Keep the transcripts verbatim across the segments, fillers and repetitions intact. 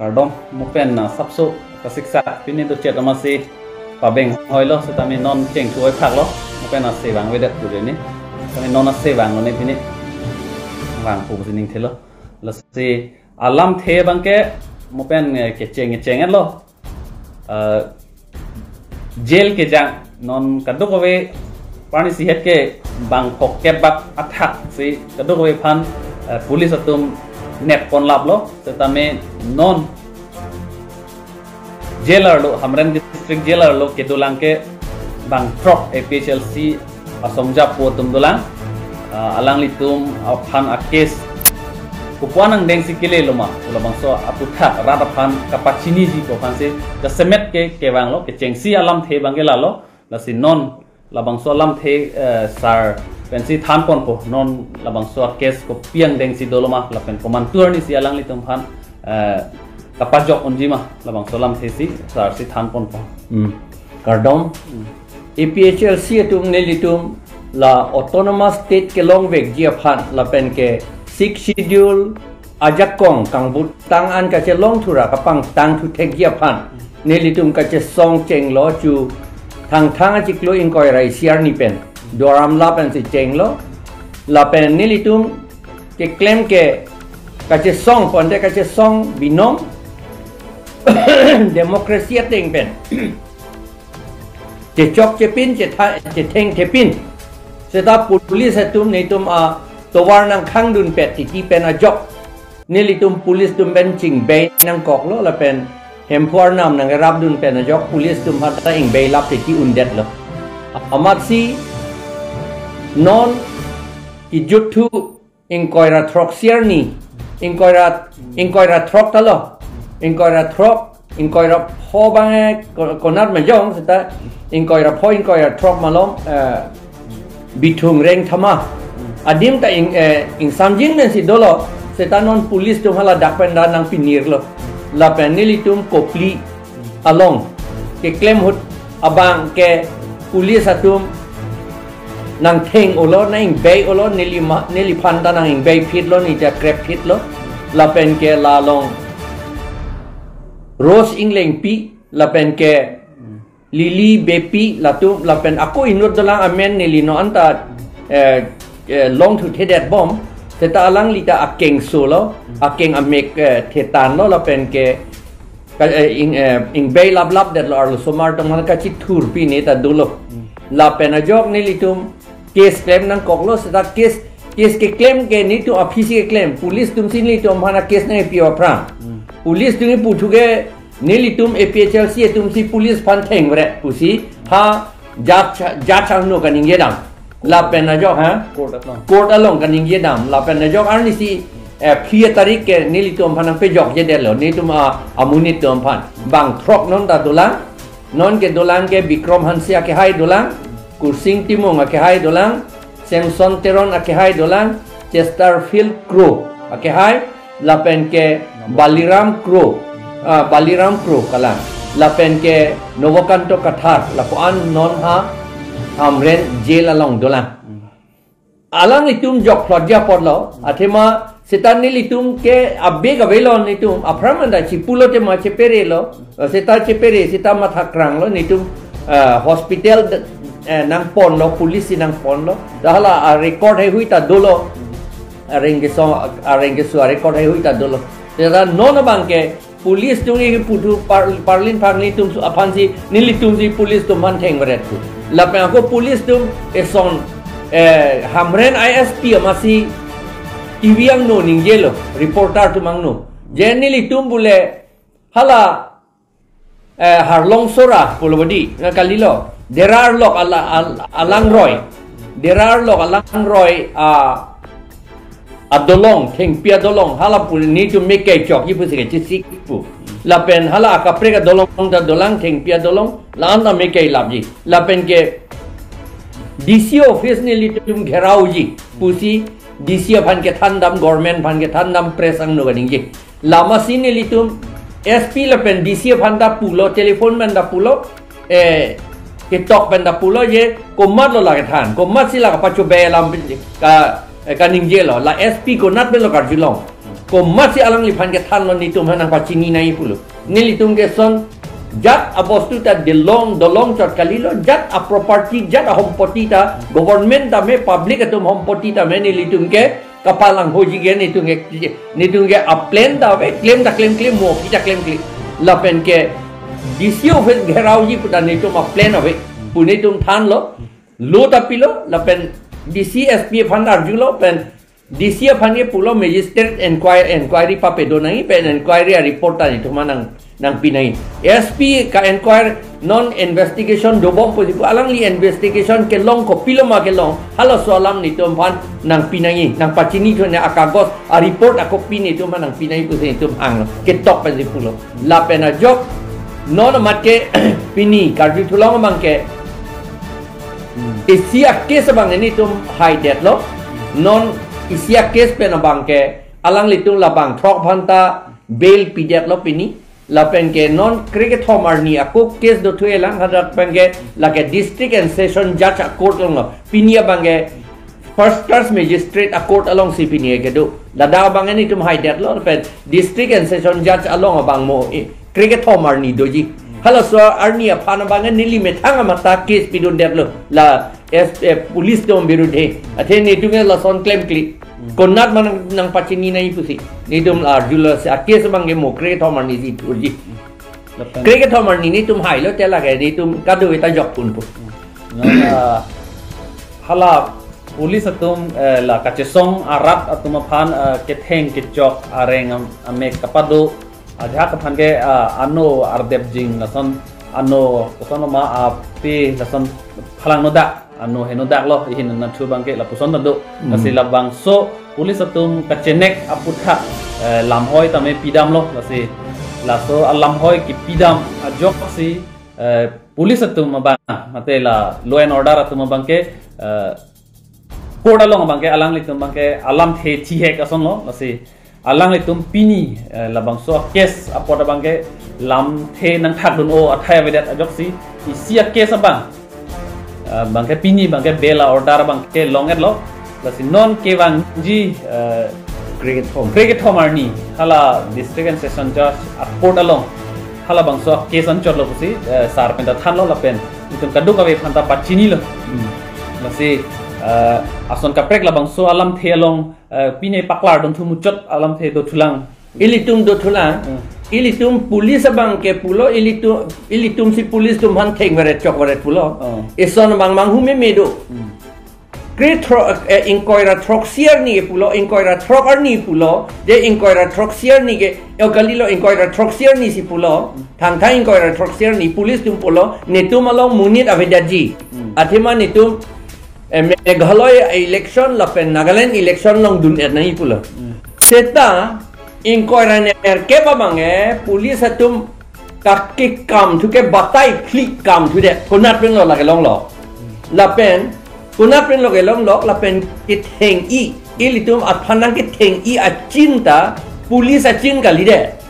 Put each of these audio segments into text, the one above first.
Kardom, mo pen na sapso kasiksak pini do chet amatsi pabeng hoilo, setame non cheng thu oi phaklo, mo pen na sevang vedet puri ni. Setame non na sevang lo ne pini. Vang pu sining thelo. Lasi alamthe abangke mo pen, eh, kecheng kecheng lo. Eh, jail kejang non kadokave parni sihet ke bang phokep bak athak si kadokave aphan, eh, police atum nep pon laplo, setame non jail arlo, Hamren District Jail arlo kedolang ke bang throk A P H L C asong japo atum dolang, ah, alanglitum aphan a-case kopuan angdeng si kele loma, labangso aputhak rat aphan kapachiniji pu aphan si jasemet ke kevanglo, kechengsi alamthe abangke lalo, lasi non labangso alamthe, eh, sir pensi than ponpo, non labangso a-case kopi angdeng si doloma, lapen komantu arni si alanglitum aphan, eh, kapajok unji ma, labangso alamthe si sir si than ponpo. Hmm. Kardom. Hmm. A P H L C atum nelitum la autonomous state kelongvekji aphan lapen ke Sixth Schedule ajakong kangbutang an kachelong thura kapangtang thuthekji aphan nelitum kachesong chenglo chu Thangthang achiklo ingkoi ra isi arni pen Duar Amla pensi chenglo, lapen nelitum keklem ke kachesong ponte kachesong binong democracy ateng pen chechok chepin, chetha-, chethengthepin. Seta police atum netum atovar nangkhangdunpet titi pen ajok nelitum police atum pen chingbei nangkoklo lapen Hemphu arnam nangrapdun pen ajok police atum aphan ta ingbeilap titi undetlo. Amatsi non kejut thu ingkoi ra throksi arni, ingkoi ra, ingkoi ra throk ta lo, ingkoi ra throk, ingkoi ra pho abang, eh, ko-, konat majong seta ingkoi ra pho, ingkoi ra throk malom, eh, Bithung Rengthama adim ta ing, eh, ingsamjin pensi dolo, seta non police atum hala dak pen ta nangpinirlo, lapen nelitum Kopili along keklem ahut abang ke police atum nangtheng-olo, nang-ingbei-olo, neli ma-, neliphan ta nang-ingbeipitlo, neli ta krepphitlo, lapen ke la along Rose Englengpi, lapen ke Lily Beypi, latum, lapen ako inut dolang amen neli non anta, eh, eh, longthuthedet bom, seta alangli ta akeng solo, akeng amek, eh, thetanlo, lapen ke ka, eh, ing, eh, ingbeilap lapdetlo, arlosomar atum aphan kachithurpi ne ta dolo. Hmm. Lapen ajok nelitum case klem nangkoklo, seta case, case keklem ke netum aphi si keklem, police atum si nelitum aphan a-case nangpi aphrang. Hmm. Police atum kipu thu ke nelitum A P H L C atum si police aphan thengvre pusi ha judge, judge angno kaningjedam. Lapen ajok ha? Court along. Court along kaningjedam. Lapen ajok arnisi, eh, phli tarik ke nelitum aphan nangpejokjedetlo. Netum a, amonit atum aphan. Bang throk non ta dolang. Non kedolang ke Bikrom Hanse akehai dolang. Kursing Timung akehai dolang. Samson Teron akehai dolang. Chesterfield Kro akehai. Lapen ke Baliram Kro, ah, Baliram Kro kalang. Lapen ke Novokanto Kathar, lapu-an non ha Hamren jail along dolang. Alanglitum jokphlotji apotlo, athema seta nelitum ke abeg avelo netum, aphrang anta chipulo tema cheperelo, seta chepere, seta mathakranglo netum, ah, hospital, eh, nangponlo, police si nangponlo, ta hala a-record heihui ta dolo. Areng keso, areng keso a-record heihui ta dolo. Seta non abang ke police atum kipu thu par-, parlin pharlin atum su aphan si, nelitum si police atum aphan thengvret thu. Lapen ako police atum eson, eh, Hamren I S P amatsi T V angno ningjelo, reporter atum angno. Je nelitum bule hala eh, Harlong Sora pulo bodi, na kalilo. Dera arlok ala-, al-, alangroi. Dera arlok alangroi, ah, adolong, thengpi adolong, hala pu netum mekei chokji pusi kachesik pu. Lapen hala akaprek adolong ta dolang, thengpi adolong, la-an ta mekeilapji. Lapen ke D C office nelitum gherauji pusi D C aphan kethandam, government aphan kethandam, press angno kaningje. Lamatsi nelitum S P lapen D C aphan ta pulo, telephone pen ta pulo, eh, ketok pen ta pulo je komatlo la kethan, komatsi la kapachobei alam ka, eh, kaningjelo, la S P konat penlo karjulong. Komatsi alangliphan kethanlo, netum aphan nangpachini nangji pulo. Nelitum ke son jat abostu ta dolong, dolong chot kalilo, jat aproperty, jat ahompoti ta government tame, public atum hompoti tame, nelitum ke kapalanghoji ke, netum ke, netum ke aplan ta ave, klem ta klemkle, mo aphi ta klemkle. Lapen ke D C office gherauji pu ta netum aplan ave pu netum thanlo. Lo ta pilo, lapen D C S P aphan arjulo, pen D C aphan ke pulo magistrate inquiry, inquiry papado nangji, pen inquiry areport ta netum aphan nang, nangpi nangji. S P ka inquire, non investigation dobom pusi pu, alangli investigation kelong, kopilo ma kelong, halaso alam netum aphan nangpi nangji, nangpachini thunang, akagos areport akopi netum aphan nangpi nangji pusi netum hanglo, ketok pensi pulo. Lapen ajok non amat ke pini karju thulong abang ke, isi a-case abang netum haidetlo. Non isi a-case pen abang ke alanglitum labangthrok aphan ta bail pidetlo pini. Lapen ke non krekethom arni ako case dothulang, hadak pen ke lake District and Session Judge a-court along lo. Pini abang ke First Class Magistrate a-court alongsi pini kedo. Ladak abang netum haidetlo, pen District and Session Judge along abang mo, eh, krekethom arni doji. Halaso arni aphan abang neli methang amat ta case pidundetlo, la S, eh, police atum birudhe. Athe netum ke lason klemkle. Konat ma nang, nangpachini nangji pusi netum arjulo, si a-case abang ke mo krekethom arnisi thurji. Lapen krekethom arni netum hailo, te lake netum kadokave ta jokpon pu. Non, ah, hala police atum, eh, la kachesong arat atum aphan, eh, ketheng kechok areng am-, amek kapado ajahak aphan ke, ah, ano ardepjing lason, ano koson ma ape lason phalangnodak, ano henodaklo, ihin nathu abang ke lapuson ta do. Hmm. Lasi labangso police atum kachenek aputhak, eh, lamhoi tame pidamlo, lasi laso alamhoi kepidam ajoksi, eh, police atum abang, mate la law and order atum abang ke, eh, court along abang ke alanglitum abang ke alamthe thihek asonlo, lasi alanglitum pini, eh, labangso a-case apot abang ke lamthe nangthakdun-o athai avedet ajoksi isi a-case abang, eh, abang ke pini abang ke bail a-order abang ke long-etlo. Lasi non kevangji, eh, krekethom, krekethom arni hala District and Session Judge a-court along halabangso a-case anchotlo pusi, eh, sir pen ta thanlo, lapen itum kadokave aphan ta pachinilo. Hmm. Lasi, eh, ason kaprek labangso alamthe along, eh, pine paklardunthu muchot alamthe dothulang. Ilitum dothulang. Hmm. Ilitum police abang ke pulo, ilitum, ilitumsi police atum aphan thengvaret chokvaret pulo. Oh. Eson abang manghu meme do. Hmm. Krethro, eh, ingkoi ra throksi arni pulo, ingkoi ra throk arni pulo, je ingkoi ra throksi arni ke, yo kalilo, ingkoi ra throksi arnisi pulo, thangthang ingkoi ra throksi arni police atum pulo, netum along monit avedetji. Hmm. Athema netum, eh, Meghalaya election lapen Nagaland election along dun-et nangji pulo. Hmm. Seta, ingkoi ra nerkep abang ke, police atum kakekam thu ke batai phlik kam thudet. Konat penlo lake longlo. Lapen, konat penlo ke longlo, lapen ketheng-i. Ilitum aphan nangketheng-i achin ta, police achin kalidet.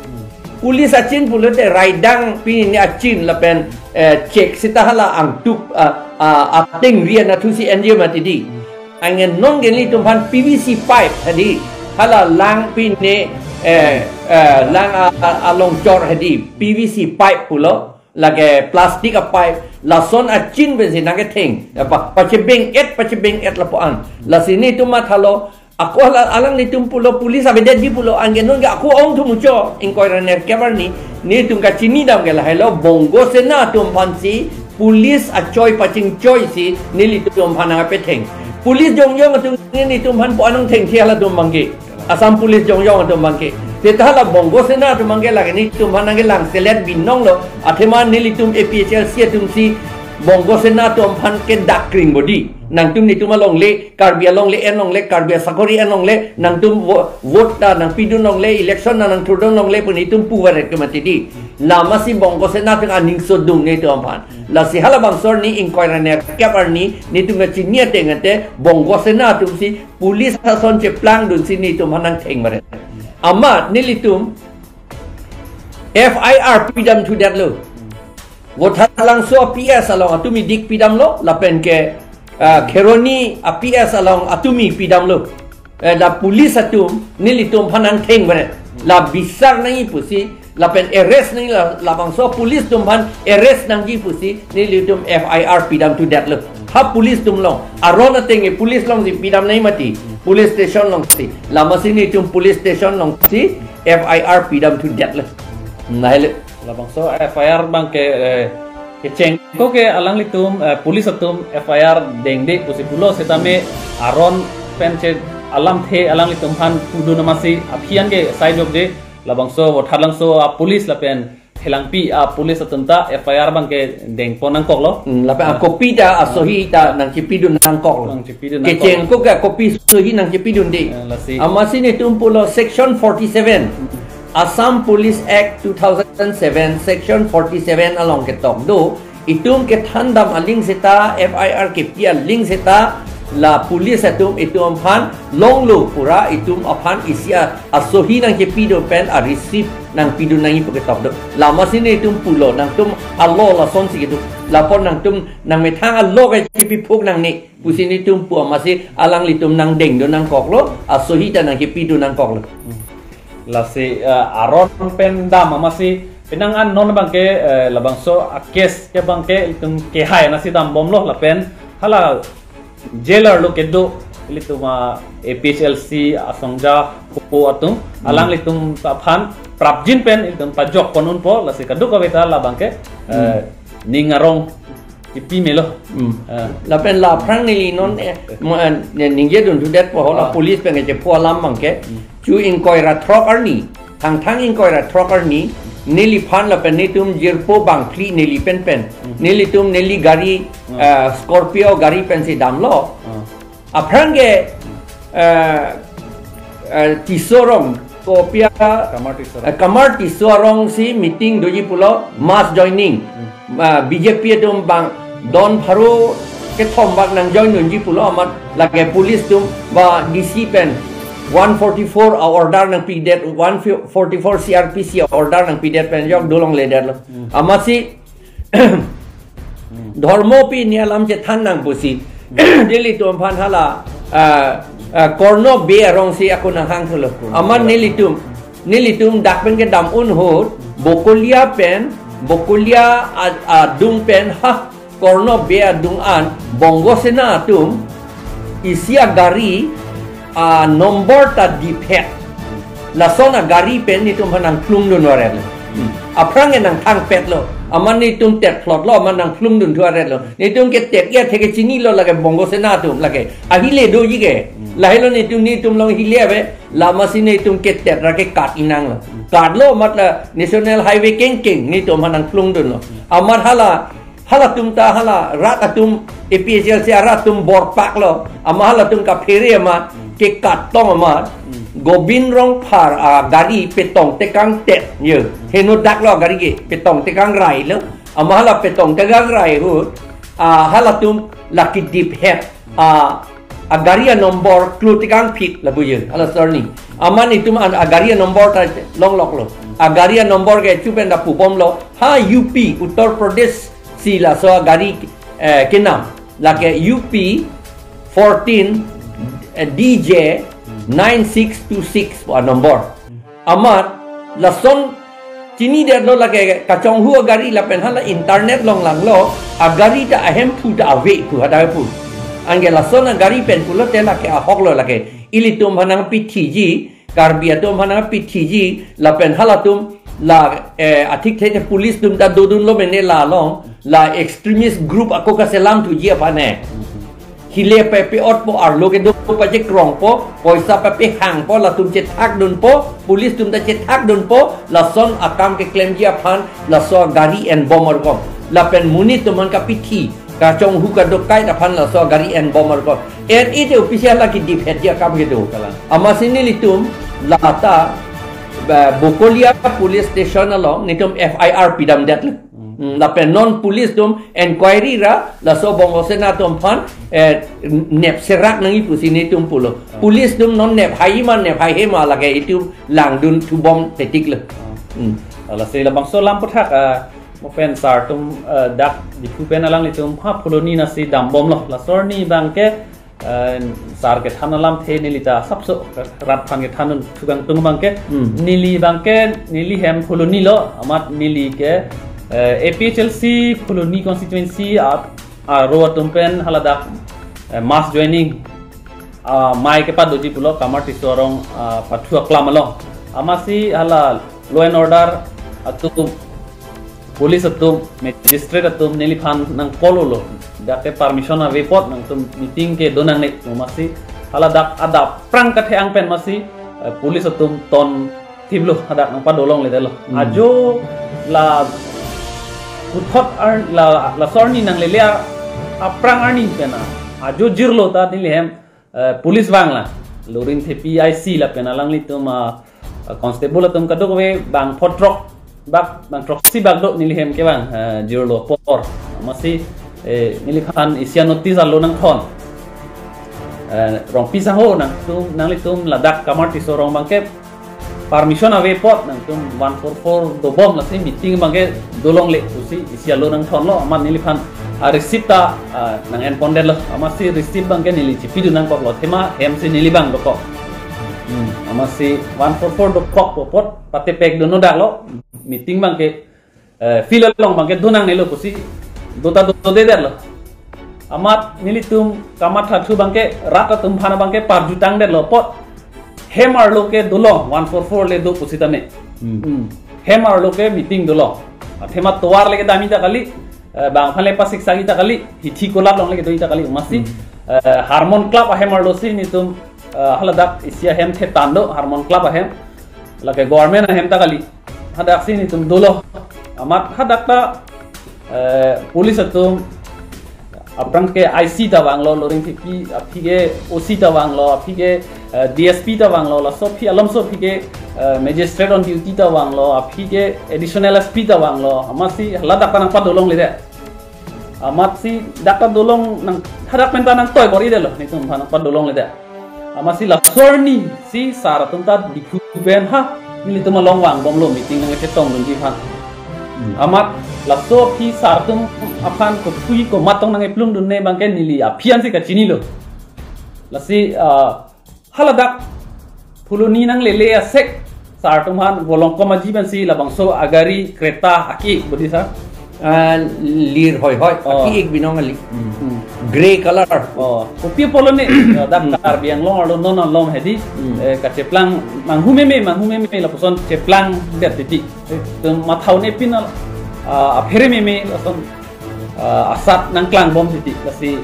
Police achin pulote raidang pini achin lapen, eh, chek seta hala angtuk, ah, ah, ateng rian athusi enje mati di. Anke non ke nelitum aphan P V C pipe hedi, hala lang pine, eh, eh, lang a, a, along chor hedi, P V C pipe pulo, lake plastic a-pipe, lason achin pensi nangketheng, apa, pachebeng-et, pachebeng-et lapu-an. Lasi netum mathalo, ako hala alanglitum pulo, police avedetji pulo, anke non ke ako ongthu muchot, ingkoi ra nerkep arni, netum kachinidam ke lahailo, Bongo Sena atum aphansi, police achoi pachingchoisi nelitum aphan nangpetheng. Police jongjong atum nelitum aphan pu anong thengthe halatum abang ke. Assam police jongjong atum abang ke. Seta hala Bongo Sena atum abang ke lake netum aphan nangkelangselet binonglo. Athema nelitum A P H L C atumsi Bongo Sena atum aphan ke dak kring bodi. Nangtum netum alongle, Karbi alongle enlongle, Karbi asakori enlongle, nangtum vo-, vote ta nangpidunlongle, election ta nangthurdunlongle pu netum puvaret ke mati di. Lamasi Bongo Sena atum aning sodung netum aphan. Lasi halabangso arni ingkoi ra nerkep arni netum kachini ateng ante Bongo Sena atumsi police ason cheplangdunsi netum aphan nangthengvaret. Amat nelitum F I R pidam thudetlo. Vothatlangso a-P S along atumi dik pidamlo, lapen ke, ah, Kheroni a-P S along atumi pidamlo. eh, la police atum nelitum aphan nangtheng beret. La bisar nangji pusi, lapen arrest nangji la, labangso police atum aphan arrest nangji pusi, nelitum F I R pidam thudetlo. Ha police atum along, aron ateng ke police alongsi pidam nangji mati, police station alongsi. Lasi nelitum police station alongsi F I R pidam thudetlo. Nahile. Labangso F I R abang ke, eh, kecheng ako ke alanglitum, eh, police atum F I R dengde pusi pulo setame aron pen che alamthe alanglitum aphan pudun amatsi aphi an ke sai jokde, labangso Vothatlangso a police lapen Phelangpi a police atum ta F I R abang ke dengpon nangkoklo. Hmm, lapen a copy ta, a sohi ta nangchepidun nangkoklo. Nangchepidun nangkok. Kecheng ako ke copy sohi nangchepidunde. Eh, lasi. Amatsi nelitum pulo section forty-seven. Assam Police Act two thousand seven, section forty-seven along ketok do, itum kethandam aling seta, F I R kepi aling seta, la police atum itum aphan longlo pura, itum aphan isi a, asohi nangchepidun pen a receipt nangpidun nangji pu ketok do. Lasi nelitum pulo, nangtum alo lasonsi kedo. Lapen nangtum nangmethang alo ke chepiphuk nangne pusi nelitum pu amatsi alanglitum nangdengdun nangkoklo, asohi ta nangchepidun nangkoklo. Lasi, eh, aron pen dam amatsi penang an non abang ke, eh, labangso a case ke abang ke itum kehai anatsi dambomlo lapen hala jail arlo kedo ilitum a A P H L C asongja kopo atum alanglitum ta aphan prapjin pen itum pajokpon unpo, lasi kadokave ta labang ke, eh, ning arong kipi melo. Hmm. Ah. Lapen la aphrang neli non, eh, mo, eh, ne ningjedun thudetpo hala police pen kechepho alam abang ke. Hmm. Chu ingkoi ra throk arni, Thangthang ingkoi ra throk arni, neliphan lapen nelitum jirpo bangphli neli penpen. Hmm. Nelitum neli gari, ah, Scorpio gari pensi damlo. Ah. Aphrang ke, eh, eh, Tisso arong, kopi a, Kamar Tisso arong. Eh, Kamar Tisso arongsi meeting doji pulo, mass joining. Hmm. Ah, B J P atum bang don pharo kethom bak nangjoindunji pulo amat lake police atum ba D C pen one forty-four a order nangpidet, one forty-four C R P C a order nangpidet pen jok dolongledetlo. Hmm. Amatsi Hmm. Dhormo pi ni alam chethan nang pusi. Hmm. Nelitum aphan hala, ah, ah, Korno Bey arongsi ako nanghangthulo. Korno Bey. Amat nelitum, nelitum dak pen kedam un ahut, Bokolia pen, Bokolia a, adung pen, ha, Korno Bey adung an, Bongo Sena atum, isi a gari, a number ta diphet. Lason a gari pen nelitum aphan nangphlungdun varetlo. Hmm. Aphrang ke nangthangpetlo. Amat nelitum tet phlotlo, amat nangphlungdun thuvaretlo. Nelitum ke tet ya theke chinilo lake Bongo Sena atum lake. Ahile doji ke. Hmm. Lahelo nelitum, nelitum along hile ave. Lasi nelitum ke tet ra ke kat inanglo. Hmm. Katlo amat la National Highway kengkeng nelitum aphan nangphlungdunlo. Hmm. Amat hala Halatum ta hala rat atum A P H L C arat atum borpaklo. Amat halatum kaphere amat, hmm, kekat tong amat. Hmm. Gobin Rongphar a gari petong tekang tet ye. Hmm. Henodak lo gari ke petong tekang rai lo. Amat hala petong tekang rai ahut, ah, halatum lake diphet. Ah, a gari a number klo tekang phit lapu ye, hala sorni. Amat nelitum an a gari a number ta longloklo. A gari a number ke chu pen ta pubomlo. Ha U P, Uttar Pradesh si laso a gari, eh, kenam. Lake U P fourteen, eh, D J nine six two six pu a number. Amat lason chinidetlo lake kachonghu a gari lapen hala internet along langlo, a gari ta ahemphu ta ave pu hadak pu. Anke lason a gari pen pulote lake ahoklo lake. Ilitum aphan nangpithiji, Karbi atum aphan nangpithiji, lapen halatum la, eh, athik thek police atum ta dodunlo mene la along, la extremist group ako kaselam thuji aphan ne. Hile pe pe-otpo, arlo kedo pachekrongpo, poisa pe pehangpo, latum chethakdunpo, police atum ta chethakdunpo, lason akam keklemji aphan, laso gari enbom arkom. Lapen monit atum aphan kapithi, kachonghu kadokave aphan laso gari enbom arkom. N E te official lake diphetji akam kedo. Kalang. Amatsi nelitum, lata, ba, Bokolia Police Station along, nelitum F I R pidamdetlo. Hmm. Hmm, lapen non police atum enquiry ra, laso Bongo Sena atum aphan, eh, nep serak nangji pusi nelitum pulo. Ah. Police atum non nep haiji ma nep haihe ma lake itum langdun thubom tetiklo. Ah. Hmm. Lasi labangso alam aphuthak, ah, mo pen sar atum, ah, dak Diphu pen alanglitum ha Phuloni anatsi dambomlo. Laso arni abang ke, eh, sar kethan alamthe neli ta sapso rat aphan kethan un thukang tung abangke, Hmm. neli abangke neli hem Phuloni lo, amat neli ke, eh, A P H L C Phuloni constituency a, aro atum pen haladak, eh, mass joining, ah, amei kepadoji pulo Kamar Tisso arong, ah, pathu aklam along. Amatsi hala law and order atum, police atum, magistrate atum neliphan nang call lo. Dak ke permission ave apot nangtum meeting kedo nangne, amatsi haladak adap aphrang kathe-ang pen amatsi, eh, police atum ton thiplo, hadak nangpado longledetlo. Hmm. Ajo la puthot ar-, la, laso arni nanglele a-, aphrang arni pen a, ajo jirlo ta neli hem, eh, police vanglo. Lorin Thepi I C lapen alanglitum, ah, ah, constable atum kadokave bang phongo throk bak, bang throksi bak do neli hem kevang, eh, jirlo apor. Amatsi, eh, neliphan isi a-notice arlo nangthon. Eh, Rongpi sangho nangtum, nanglitum ladak Kamar Tisso arong abangke permission ave apot nangtum one four four dobom, lasi meeting abangke do longle pusi isi arlo nangthonlo, amat neliphan a-receipt ta, ah, nang-en pondetlo. Amatsi receipt abangke neli chipidun nangkoklo, athema hemsi neli abang dokok. Hmm, amatsi one four four dokok pu apot patepekdun-o daklo, meeting abangke, eh, field along abangke do nangnelo pusi do ta do, dodedetlo. Amat nelitum kamatha thu abangke rat atum aphan abangke parjutangdetlo apot hem arlo ke dolong, one four four le do pusitame. Hmm. Hmm. Hem arlo ke meeting dolong. Athema tovar le kedam-i ta kali, eh, bang aphan le pasiksai ta kali, hithi kolat along le kedo-i ta kali, amatsi, Hmm. eh, Harmon Club ahem arlosi nelitum, eh, haladak isi ahem thetan do, Harmon Club ahem. Lake government ahem ta kali. Hadaksi nelitum dolo. Amat hadak ta, eh, police atum aphrang ke I C ta vanglo, Lorin Thepi aphi ke O C ta vanglo, aphi ke, eh, D S P ta vanglo, laso aphi alomso aphi ke, eh, magistrate on duty ta vanglo, aphi ke additional S P ta vanglo, amatsi haladak ta nangpado longledet. Amatsi dak ta dolong nang, hadak pen ta nangtoi bor-idetlo, nelitum aphan nangpado longledet. Amatsi laso arnisi sar atum ta Diphu pen ha, nelitum along vangbomlo meeting nangkachetongdunji aphan. Hmm. Amat laso aphi sar atum aphan kopi komat tong nangkeplungdunne abangke neli aphi ansi kachinilo. Lasi, ah, haladak Phuloni nanglele asek sar atum aphan Volongkom Aji pensi labangso agari Creta aki bodi sa. Ah, lir hoi hoi, Oh. Aki-ik binong kali. Hmm. Grey color. Oh, kopi apotlo ne, dak Hmm. Karbi Anglong arlo non alom hedi, Hmm. eh, kacheplang manghu meme, manghu meme lapuson cheplangdet titi. Eh, matha un-e pin al-, ah, aphere meme lason, ah, asat nangklangbom titi. Lasi,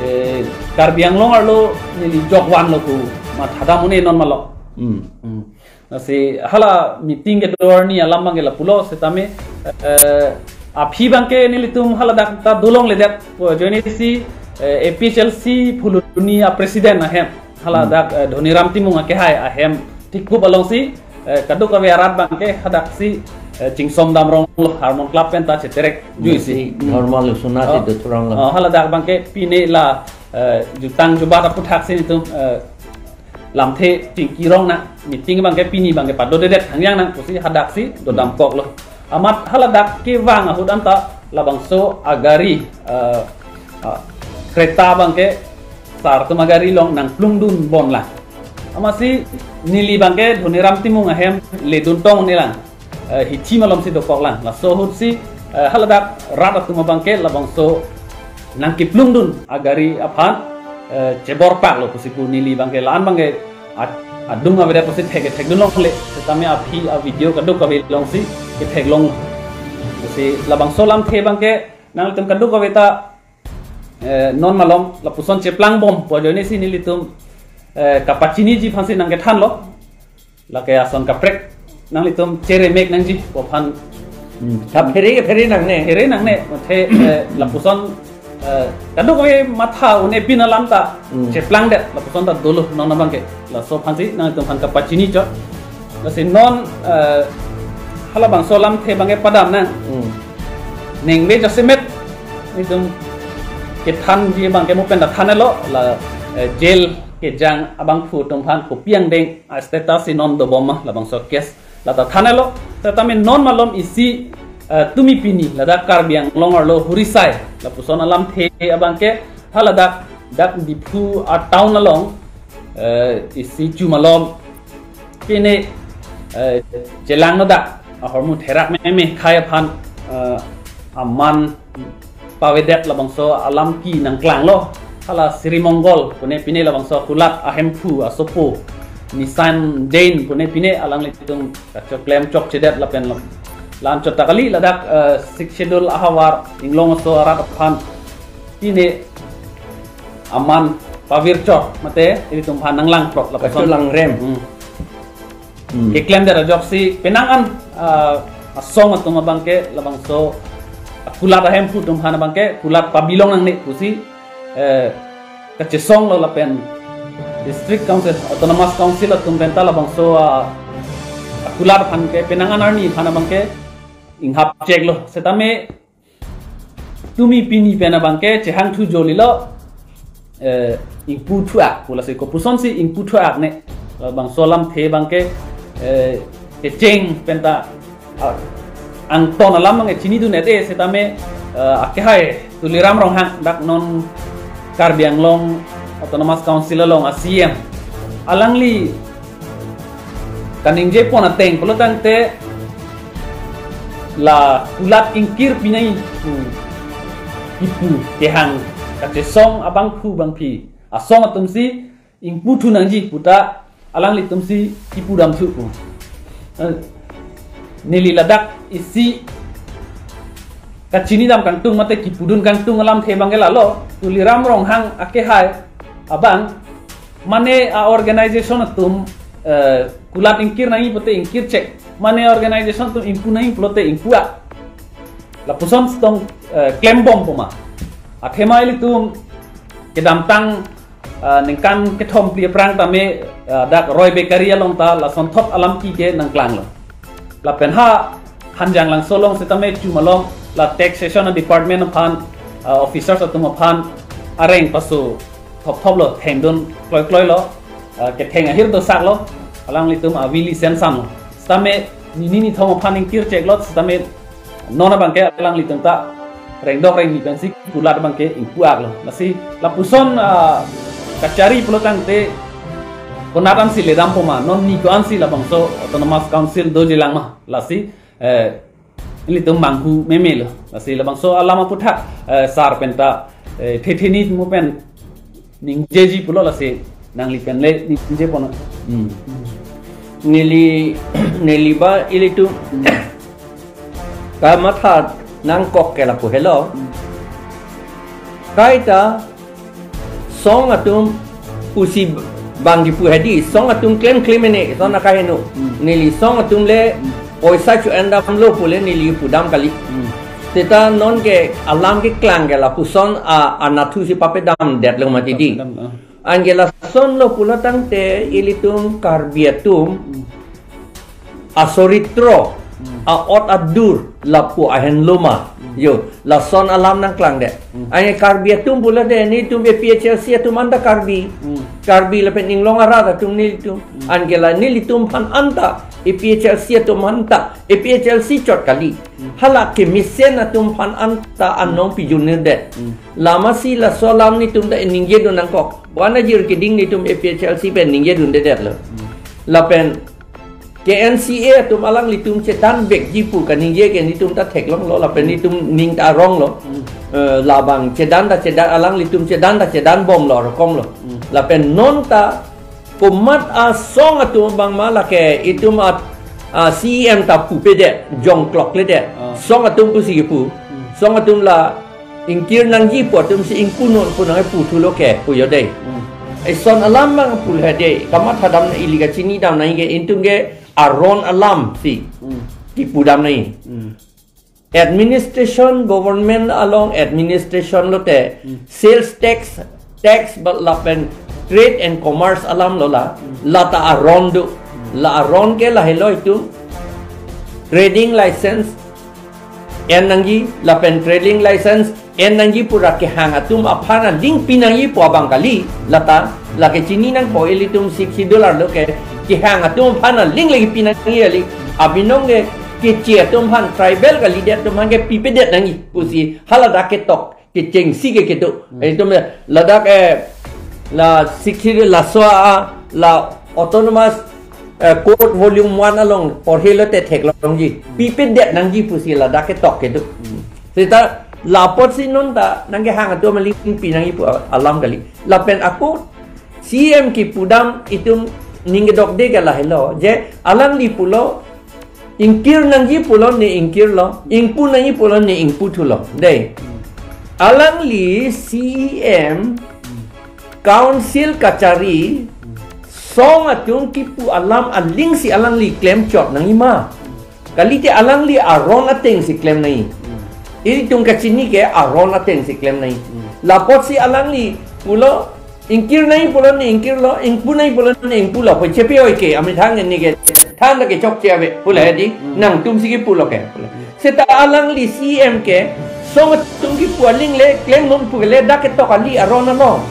eh, Karbi Anglong arlo neli jokvanlo pu mathadam un-e non malok. Hmm. Hmm. Lasi hala meeting kedo arni alam abangke lapulo setame, eh, aphi abangke nelitum haladak ta do longledet pu ajoinesi, eh, A P H L C Phuloni a-president ahem, haladak, Hmm. eh, Dhoniram Timung akehai ahem thikup alongsi, eh, kadokave arat abangke hadaksi, eh, chingsomdam ronglo, Harmon Club pen ta cheterek juisi. Si Hmm. Dharma Lusuna Oh. si do thuranglo. Oh, haladak abangke pine la, eh, jutang jubat aphuthaksi nelitum, eh, lamthe chingki rong nang, meeting abangke pini abangke padodedet thangjang nang pusi hadaksi dodamkoklo. Amat haladak kevang ahut anta labangso agari, eh, ah, Creta abangke sar atum agari along nangplungdunbomlang. Amatsi neli abangke Dhoniram Timung ahem ledun tong un-elang. Eh, hithi malomsi dokoklang. Laso ahutsi, eh, haladak rat atum abangke labangso nangkeplungdun agari aphan, eh, cheborpaklo pusi pu neli abangke la-an abangke ad-, adung avedet pusi thek, thekdun longle. Setame aphi a-video kadokave alongsi ketheklong. Pusi labangso lamthe abangke nangtum kadokave ta, eh, non malom lapuson cheplangbom pu ajoinesi nelitum, eh, kapachiniji aphansi nangkethanlo. Lake ason kaprek nanglitum cheremek nangji pu aphan. Hmm. Kaphere phere nangne. Phere nangne. Mathe, eh, lapuson, eh, kadokave matha un-e pin alam ta Hmm. cheplangdet, lapuson ta dolo non abangke. Laso aphansi nangtum aphan kapachini chot. Lasi non, eh, halabangso lamthe abangke padam nang. Hmm. Ningve jasemet nelitum kethanji abangke mo pen ta thanlo la, eh, jail kejang abangphu atum aphan kopi angdeng a-status si non dobom ma labangso case. Lata thanlo, setame non malom isi, eh, tumi pini ladak Karbi Anglong arlo Hurisai lapuson alamthe abangke haladak dak Diphu a town along, eh, isi chu malom pine, eh, chelangno dak ahormu therak meme khei aphan, eh, aman pavedet labangso alam ke nangklanglo. Hala Sri Mongol pune pine labangso kulat ahemphu asopo Nisan Jain pune pine alanglitum kachok klem chokchedet lapen lo. Lan chot ta kali ladak, eh, Sixth Schedule ahavar inglong aso arat aphan pine aman pavirchok mate ilitum aphan nanglangprok lapuson. Kacholangrem. Hmm. Hmm. Keklem der ajoksi penang an, ah, asong atum abangke labangso kulat ahemphu atum aphan abangke kulat pabilong nangne pusi, eh, kachesonglo lapen District Council, Autonomous Council atum penta labangso, ah, kulat aphan ke penang an arni aphan abangke inghap cheklo. Setame tumi pini pen abangke chehangthu jolilo, eh, ingpu thuak, pulasi kopusonsi ingpu thuak ne. Labangso alamthe abangke, eh, kecheng penta, ah, angton alam abangke chinidun-et-e setame, eh, akehai Tuliram Ronghang dak non Karbi Anglong Autonomous Council along a C M. Alangli kaningjepon ateng pulo tangte la kulat ingkir pinai, hmm, kipu kehang kachesong abangphu bangphi asong atumsi ingpu thu nangji puta alanglitumsi kipu dam thu pu. Eh, neli ladak isi kachinidam kangtung mate kipudun kangtung alamthe abangke lalo, Tuliram Ronghang akehai abang mane a organization atum, eh, kulat ingkir nangji pulote ingkir chek. Mane organization atum ingpu nangji pulote ingpu-ak. Lapuson sitong, eh, klembom poma. Athema ilitum kedamtang, eh, ningkan kethom phli aphrang tame, eh, dak Roy Bakery along ta lasonthot alam ke nangklanglo. Lapen ha Hanjanglangso along setame chu malom la taxation department aphan, ah, officers atum aphan areng paso thopthoplo, thengdun kloikloilo, ah, ketheng ahir dosaklo, alanglitum a V license samlo. Setame nini nithom aphan ingkir cheklo, setame non abangke alanglitum ta rengdok rengni pensi kulat abangke ingpu-aklo. Lasi lapuson, ah, kachari pulo tangte konat ansi ledam poma, non ni ko-ansi labangso Autonomous Council dojilang ma. Lasi, eh, ilitum manghu memelo. Lasi labangso alam aputhak, eh, sar penta, eh, thetheni mo pen ningjeji pulo lasi nangli pen le ningje pon. Hmm. Neli, neli ba ilitum kamatha nangkok ke lapu helo. Hmm. Kaita song atum pusi bang kipu hedi, song atum klemkle mene, son akaheno. Hmm. Neli song atum le, hmm, poisa cho-endamlo pule neli pudam kali. Hmm. Seta non ke alam keklang ke lapuson a, anatthu si papedamdetlo mati di. Papedam, ah. Anke lasonlo pulo tangte ilitum Karbi atum. Hmm. Asoritro, hmm, a-ot adur, lapu ahenlo ma. Hmm. Yo, lason alam nangklangdet. Hmm. Anke Karbi atum pulote nelitum A P H L C atum anta Karbi. Hmm. Karbi lapen inglong arat atum nelitum. Hmm. Anke la nelitum aphan anta, A P H L C atum anta, A P H L C chot kali. Hmm. Hala kemesen atum aphan anta anong pijunirdet. Hmm. Lamasi laso alam nelitum ta ningjedun nangkok. Bo-an ajir keding nelitum A P H L C pen ningjedundedetlo. Hmm. Lapen K N C A atum alanglitum chedan vekji pu kaningje ke nelitum ta theklonglo, lapen nelitum ning ta aronglo. Hmm. Eh, labang chedan ta chedan, alanglitum chedan ta chedanbomlo, rokomlo. Hmm. Lapen non ta komat asong atum abang ma lake itum at, ah, C E M ta pupedet, jongklokledet. Ah. Song atum pusi kipu. Hmm. Song atum la ingkir nangji pu atumsi ingpu non pu nangpu thulo ke pu jo dei. Hmm. Eson alam abang pu le dei. Kamatha dam na ili kachinidam na ke itum ke aron alamsi. Hmm. Kipudam na. Hmm. Administration, government along administration lote, hmm, sales tax, tax ba lapen trade and commerce alam lo la, hmm, lata aron do. Hmm. La aron ke lahelo itum trading license en nangji, lapen trading license en nangji pura kehang atum aphan aling pinangji pu abang kali, lata, lake chini nangpo ilitum Sixth Schedule arlo ke, kehang atum aphan aling lagi pinangji kali, abinong ke, keche atum aphan, tribal kalidet atum aphan ke pipedet nangji, pusi, hala dak ketok, kechengsi ke kedo. Hmm. Itum ya, ladak, eh, la sixty laso a, la autonomous, eh, code volume one along porhelo te theklongji. Hmm. Pipedet nangji pusi ladak ketok kedo. Hmm. Seta lapotsi non ta nangkehang atum aling pi nangji pu alam kali. Lapen ako C M kipudam itum ning kedokde ke lahelo. Je alangli pulo, ingkir nangji pulo ne ingkirlo, ingpu nangji pulo ne ingpu thulo. Dei. Alangli C E M, council kachari, song atum kipu alam alingsi alangli klemchot nangji ma. Kalite alangli aron atengsi klem nangji. Hmm. Ilitum kachini ke aron atengsi klem nangji. Hmm. Lapotsi alangli pulo, ingkir nangji pulo ne ingkirlo, ingpu nangji pulo ne ingpulo, pu chepi oi ke, amethang ne ke, than ke chokche ave, pulo he di, Hmm. nangtumsi kipulo ke, pulo. Hmm. Seta alangli C E M ke, song atum kipu aling le, klem non pu le, dak ketok kali aron along.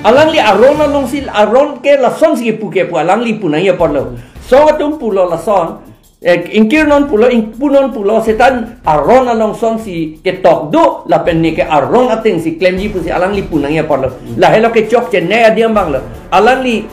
Alang. Alangli aron alongsi, aron ke lasonsi kipu ke pu, alangli pu nangji apotlo. Hmm. Song atum pulo lason, eh, ingkir non pulo, ingpu non pulo, seta aron along sonsi ketok do, lapen ne ke aron atengsi klemji pusi alangli pu nangji apotlo. Hmm. Lahelo ke chokche ne adiam abanglo. Alangli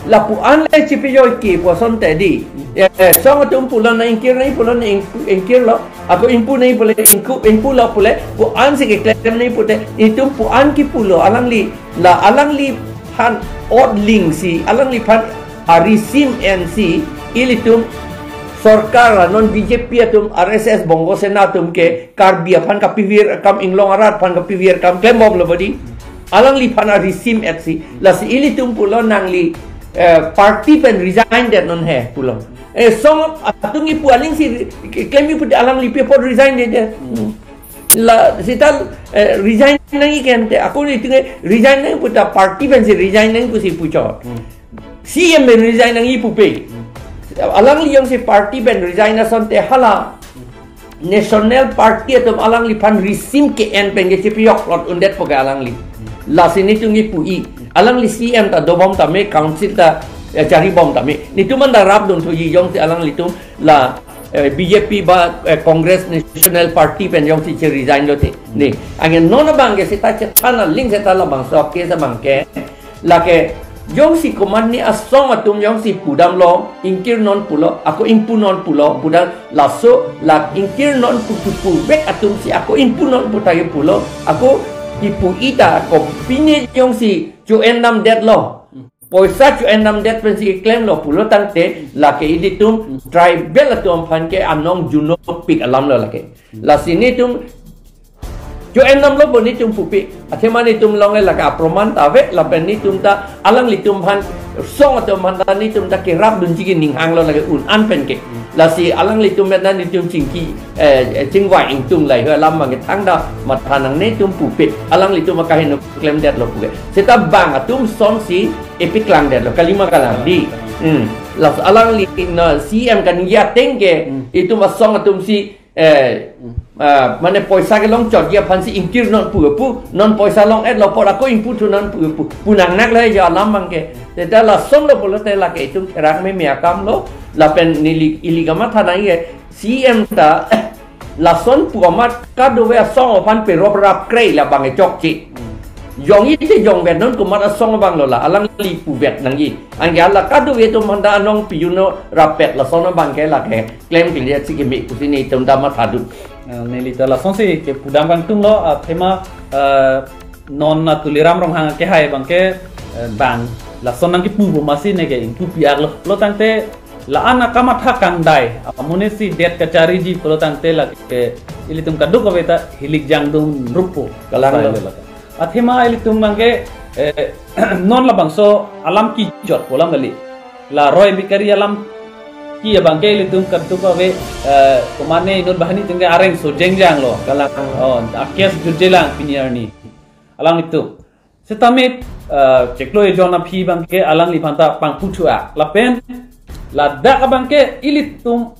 lapu an le chepi oi ke pu asonte di. Eh, eh, song atum pulo na ingkir nangji pulo ne ingpu, ingkirlo. Ako ingpu nangji pulo ingku, ingpulo pulo. Pu ansi keklem nangji pute. Itum pu an kipulo alangli. La alangliphan ot lingsi, alangliphan arisim ensi, ilitum sorkar non B J P atum, R S S, Bongo Sena atum ke Karbi aphan kapivir akam, Inglong arat aphan kapivir akam klembomlo bodi. Alangliphan arisim etsi, lasi ilitum pulo nangli, eh, party pen resign det non he pulo. Eh, song atum kipu alingsi klem kipu alangli pi apot resign det. Hmm. La seta, eh, resign nangji kente, ako itum ke resign nangji puta party pensi resign nangji pusi puchot. Hmm. C E M pen resign nangji pupe. Hmm. Alangli jongsi party pen resign asonte hala. Hmm. National Party atum alangliphan risim ke-en pen ke chepi yok lot undet po ke alangli. Hmm. Lasi netum kipu-i. Alangli C E M ta dobom tame, council ta, eh, charibom tame. Netum anta rapdun thuji jongsi alanglitum la, eh, B J P ba, eh, Congress National Party pen jongsi che resign lote. Ne, anke non abang ke seta chethan aling seta labangso case abang ke. Lake jongsi komatne asong atum jongsi pudamlo, ingkir non pulo, ako ingpu non pulo, pudam laso, la ingkir non pu kipuvek atumsi, ako ingpu non pu ta kipulo, ako kipu-i ta, kopine jongsi cho-en damdetlo. Poisa cho-en damdet pensi klemlo pulo tangte, lake ilitum tribal atum aphan ke anong junopik alamlo lake. Lasi netum cho-en damlo bo netum pupe. Athema netum along lake aproman ta ave, lapen netum ta alanglitum aphan, song atum aphan ta netum ta kerapdunji ke ning hanglo lake un-an pen ke. Lasi alanglitum pen ta netum chingki, eh, eh, chingvai ingtung lahai alam abang ke thangta matha nangne netum pupe. Alanglitum akaheno klemdetlo puke. Seta bang atum sonsi epiklangdetlo, kalima kalang di. Hmm. Laso alangli na C E M kaningje ateng ke, Hmm. itum asong atumsi, eh, Hmm. ah, mane poisa kelongchotji aphansi ingkir non pu pu, non poisa long-etlo apot ako ingpu thu non pu pu. Pu nangnaklo jo alam abang ke. Seta lasonlo pulote lake itum therak meme akamlo, lapen neli ili kamatha nangji ke, C E M ta lason pu amat kadokave asong aphan perop rap krei labang e chokche. Hmm. Jongji te jongvet non komat asong abanglo la, alangli puvet nangji. Anke hala kadokave atum aphan ta anong piyuno rappet lason abang ke lake klemkledetsi keme pusi netum ta mathadun. Eh, neli ta lasonsi kepudam kangtunglo, athema, eh, non na Tuliram Ronghang kehai abang ke, eh, bang lason nangkipu bo masi ne ke ingpu pi-aklo. Lo tangte la-an akamatha kangdai, amonitsi det kachariji pulo tangte lake ilitum kadokave ta hilik jangdun rupo. Kalang. Sai lo. Lo lake. Athema ilitum abang ke, eh, non labangso alam kejut pu alam kali. La Roy Bikari alamki abang ke ilitum kadokave, eh, komatne inut banghini atum ke areng so jengjanglo. Kalang. Oh, a-case jutjelang pini arni. Alanglitum. Setame, eh, chiklo ejon aphi abang ke alangliphan ta pangpu thu-a. Lapen ladak abang ke ilitum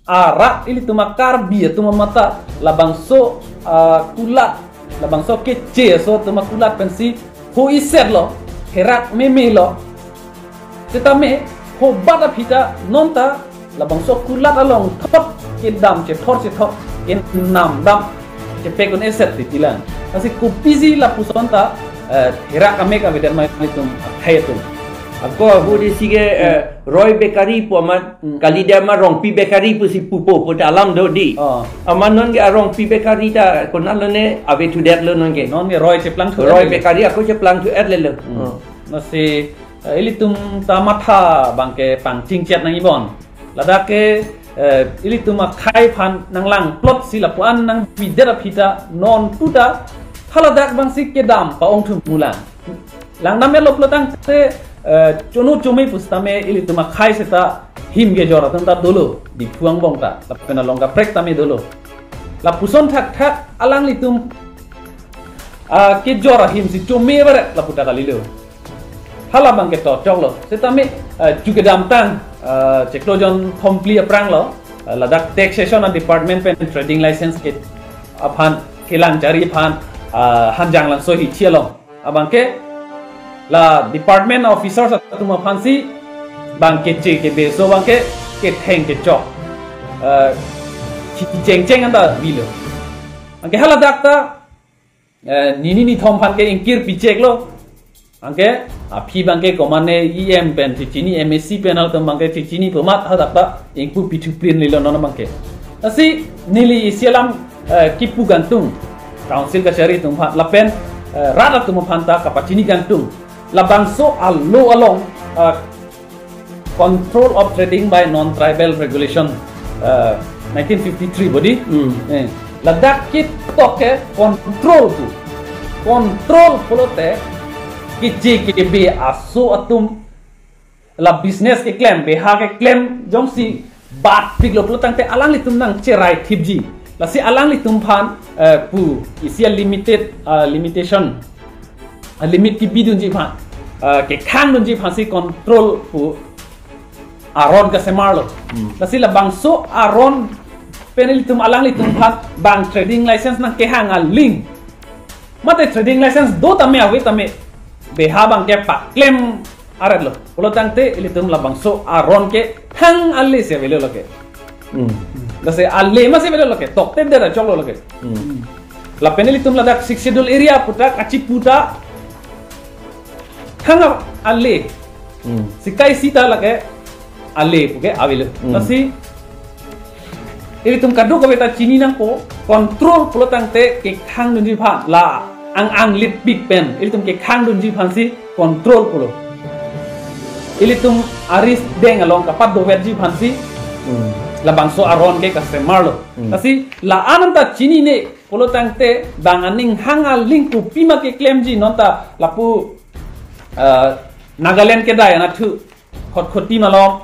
arat, ilitum a-Karbi atum amat ta labangso, ah, kulat, labangso keche aso atum akulat pensi ho-isetlo, therak memelo. Setame hobat aphi ta non ta labangso kulat along thot kedam chethor chethor kenamdam chepek un-eset titilang. Lasi kopisi lapuson ta eh, therak amek avedet ma ilitum akhei atum. Ako ahu di sige eh, Roy Bakery pu amat, hmm, kali dia ma Rongpi Bakery pusi pupo pu ta alam do di. Oh. Amat non ke a Rongpi Bakery ta konat lo ne ave thudetlo non ke. Non ke Roy cheplangthu Roy Bakery ako cheplangthu-etlelo. Hmm. Oh. Lasi eh, ilitum ta matha abangke pangchingchet nangji bon. Ladak ke eh, ilitum akhei aphan nanglangplot si lapu-an nangbidet aphi ta non puta haladak abangsi kedam pa-ongthum mulang. Langdam-etlo pulotangte eh, chonu chome pusitame ilitum akhei seta him kejor atum ta dolo, Diphu angbong ta lapen along kaprek tame dolo. Lapuson thakthak alanglitum ah, kejor ahim si chome baret lapu ta kalilo. Hala abangke to choklo. Setame eh, chu kedamtang eh, chiklo jonthom phli aphrang lo eh, ladak taxation a department pen trading license ke aphan kelang jari aphan eh, Hanjanglangso hithi along abangke la department officers atum aphansi abangke che kebeso abangke ketheng kechok eh, chi chengcheng anta bilo. Anke haladak ta eh, nini nithom aphan ke ingkir picheklo. Anke aphi abangke komane E M pen chichini, M A C pen atum abangke chichini pu amat hadak ta ingpu pithu plin lilo non abangke. Lasi neli isi alam eh, kipu kangtung, council kachari atum aphan lapen eh, rat atum aphan ta kapachini kangtung. Labangso alo along eh, Control of Trading by Non-Tribal Regulation eh, nineteen fifty-three bodi. Hmm. Eh, ladak ketok ke control tu. Control pulote keche kebe aso atum la business keklem, beha keklem jongsi batpiklo pulotangte alanglitum nangcherai thipji. Lasi alanglitum aphan eh, pu isi a-limited eh, limitation, a-limit kipidunji aphan eh, kekhangdunji aphansi control pu aron kasemarlo. Hmm. Lasi labangso aron pen ilitum alanglitum aphan bang trading license nangkehang aling mate trading license do tame ave tame beha abangke paklem aretlo. Pulotangte ilitum labangso aron ke hang ale si avelo lake. Hmm. Lasi ale masi avelo lake. Tokte dera choklo lake. Hmm. Lapen ilitum ladak Sixth Schedule area pu ta kachipu ta hang ale. Hmm. Sikai sita lake ale puke avelo. Hmm. Lasi ilitum kadokave ta chini nangpo, control pulotangte kekhangdunji aphan la ang-ang lipik pen ilitum kekhangdunji aphansi control pulo. Ilitum aris deng along kapat doverji aphansi hmm, labangso aron ke kasemarlo. Hmm. Lasi la-an anta chinine pulotangte bang aning hang aling kopima keklemji non ta lapu eh, Nagaland kedai anatthu Khatkhati malom.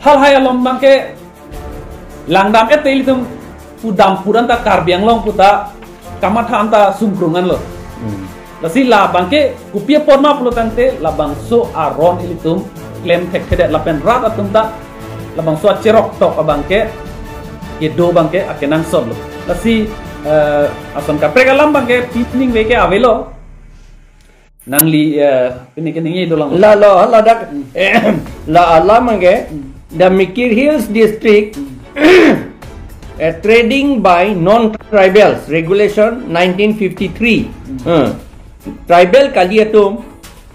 Halahai alom abangke langdam-et te ilitum pudam puran ta Karbi Anglong pu ta kamatha anta sungkrung anlo. Hmm. Lasi la abangke kopi apot ma pulotangte labangso aron ilitum klem thekthedet lapen rat atum ta labangso acherok tok abangke kedo abangke akenangsotlo. Lasi eh, ason kaprek alam abangke pining ve ke avelo. Nangli eh, pini ke ningje dolang. La lo, ladak, la alam abangke, the Mikir Hills District eh, Trading by Non-Tribals Regulation nineteen fifty-three. Hmm. Tribal kali atum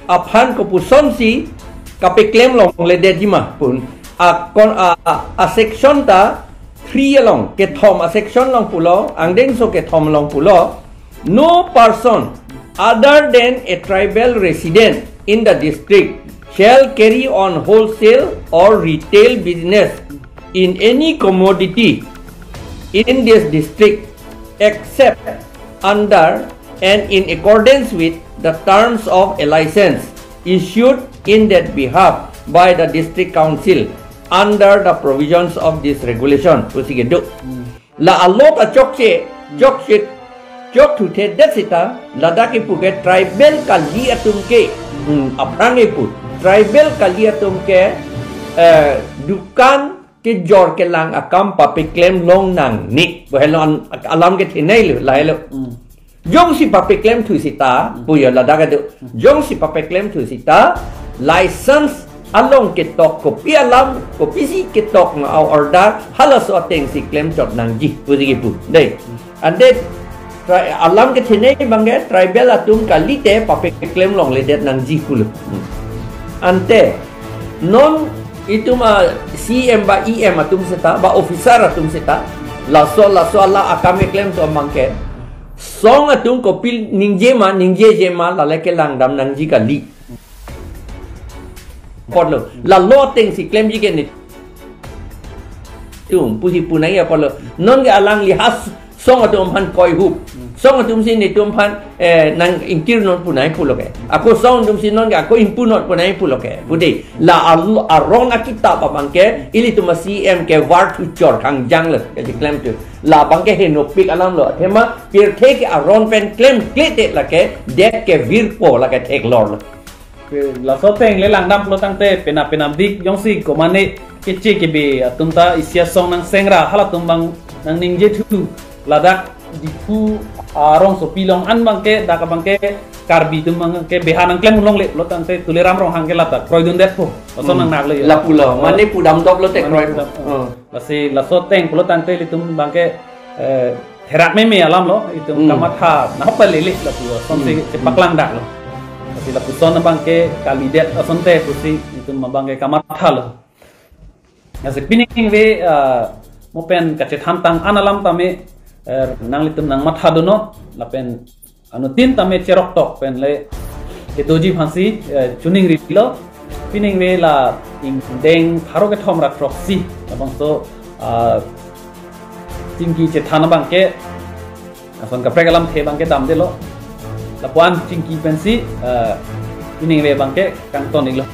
aphan kopusonsi kapeklem longledetji ma pu. A kon a, a, a section ta three along, kethom a section along pulo, angdengso kethom along pulo, no person other than a tribal resident in the district shall carry on wholesale or retail business in any commodity in this district except under and in accordance with the terms of a license issued in that behalf by the District Council under the provisions of this regulation. Pusi kedo. Hmm. La alo ta chokche, chokche, chokthuthe det sita, ladak kipu ke tribal kali atum ke, hmm, aphrang kipu, tribal kali atum ke, eh, dukan kejor kelang akam papeklem long nangne. Bo helo an-, alam kethenei lo, lahelo. Hmm. Jongsi papeklemthu sita, hmm, puyo ladak kedo. Hmm. Jongsi papeklemthu sita, license along ketok kopi alam, kopisi ketok ma order, halaso atengsi klemchot nangji, pusi kipu. Dei. Hmm. And then, Tri- alam kethenei abangke tribal atum kalite papeklem longledet nangji pulo. Hmm. Ante non itum a C M ba E M atum seta ba officer atum seta laso laso ala akam keklem atum abangke song atum kopil ningje ma ningjeje ma lale kelangdam nangji kali. Apotlo, lalo atengsi klemji ke netum pusi pu nangji apotlo. Non ke alangli ha song atum aphan koihup. Song atumsi netum aphan eh, nang ingkir non pu nangji pulo ke. Ako song atumsi non ke ako ingpu non pu nangji pulo ke. Pute la alu- aron akitap abangke ilitum a C M ke var thuchor khangjang lo kacheklemthu. Labangke henopik alamlo. Athema pirthe ke aron pen klemkle te lake det ke virpo lake theklorlo. Ke laso ateng le langdam pulo tangte penap penapdik jongsi komane keche kebe atum ta isi asong nangsengra halatum abang nangningjethu ladak Diphu arongsopi along an abangke dak abangke Karbi atum abangke beha nangklem longle pulo tangte Tuliram Ronghang ke lata kroidundetpo. Laso Hmm. nang naglo ya. Lapulo. Mane pudam doplo te Mane kroi. pudam. Hmm. Lasi laso ateng pulo tangte ilitum abangke eh, therak meme alamlo itum Hmm. kamatha nahok ta lele lapu asonsi Hmm. chepaklangdaklo. Lasi lapuson abangke kalidet asonte pusi itum abangke kamathalo. Lasi pining ve ah, mo pen kachethan tang an alam tame eh, nanglitum nangmatha dunnon lapen anuttin tame cheroktok pen le kedoji aphansi eh, chuning rilo. Pining ve la ingdeng pharo kethom ra throksi labangso ah, chingki chethan abangke ason kaprek alamthe abangke damdelo. Lapuan chingki pensi ah, pining ve abangke kangton iklo.